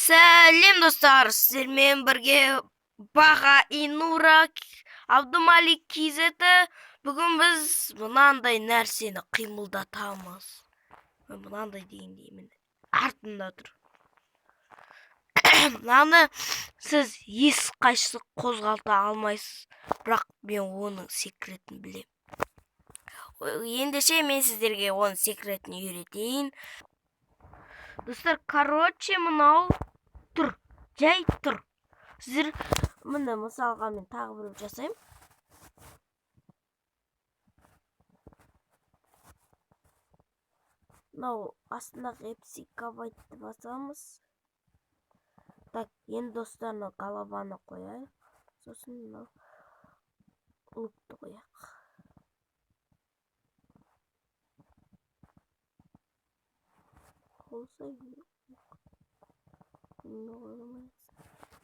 Сәлем, достар! Сіздермен бірге Баға Инура Абдумалик KZ. Бүгін біз мынандай нәрсені қимылдатамыз. Мынандай дегенде, міне, артында тұр. Мынаны сіз ешқайсысы қозғалта алмайсыз, бірақ мен оның секретін білемін. Ендеше мен сіздерге оның секретін үйретейін. Достар, короче, мынау тұр, жай тұр. Сіздер, міне, мысалға, мен тағы біреу жасаймын. Мынау астындағы габайтты басамыз. Так, енді, достар, мынау голованы қояйық, сосын мынау лукты қояйық. Болса,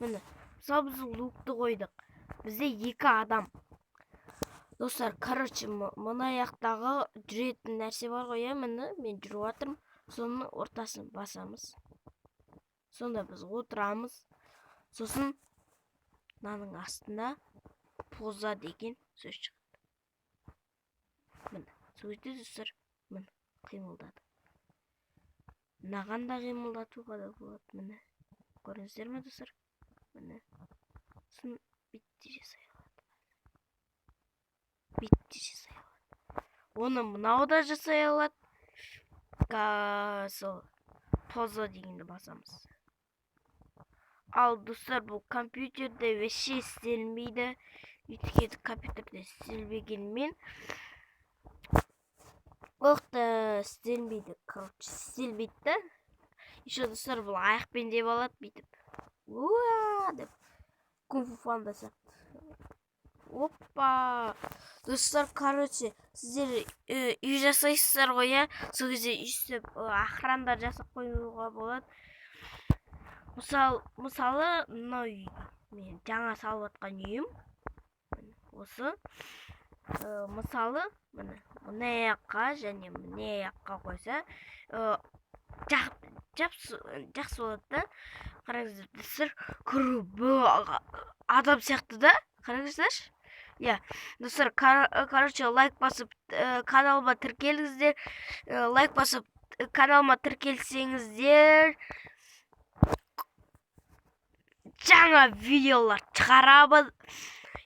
міне, мысалы, біз лукты қойдық, бізде екі адам. Достар, короче, мына жақтағы жүретін нәрсе бар ғой, иә, міне, мен жүріп жатырмын, соның ортасын басамыз. Сонда біз отырамыз. Сосын мынаның астында поза деген сөз шығады, міне. Сол кезде, достар, міне, қимылдады. Мынаған да қимылдатуға да болады, міне, көрдіңіздер ме, достар? Міне, сосын бүйтіп те жасай алады, бүйтіп те жасай алады, оны мынау да жасай алады. Сол поза дегенді басамыз. Ал, достар, бұл компьютерде вообще істелінбейді, өйткені компьютерде істелмегенмен, оқты істелінбейді, короче, істелмейді да. Еще, достар, бұл аяқпен де алады, бүйтіп уа деп, Кунг фу Панда сияқты. Опа! Достар, короче, сіздер үй жасайсыздар ғой, иә, сол кезде өйстіп охрандар жасап қоюға болады. Мысалы, мынау үй, мен жаңа салып жатқан үйім осы. Мысалы, міне, мына жаққа және мына жаққа қойса, жақсы болады да. Қараңыздар, достар, адам сияқты да, қараңыздаршы, иә. Достар, короче, лайк басып, каналыма тіркеліңіздер. Лайк басып, каналыма тіркелсеңіздер, жаңа видеолар шығарамын.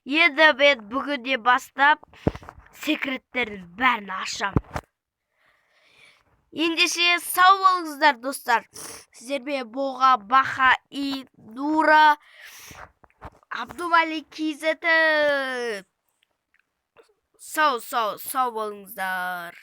Енді мен бүгіннен бастап секреттердің бәрін ашамын. Ендеше, сау болыңыздар, достар! Сіздермен болған Баха и Нура Абдумалик KZ. Сау, сау, сау болыңыздар!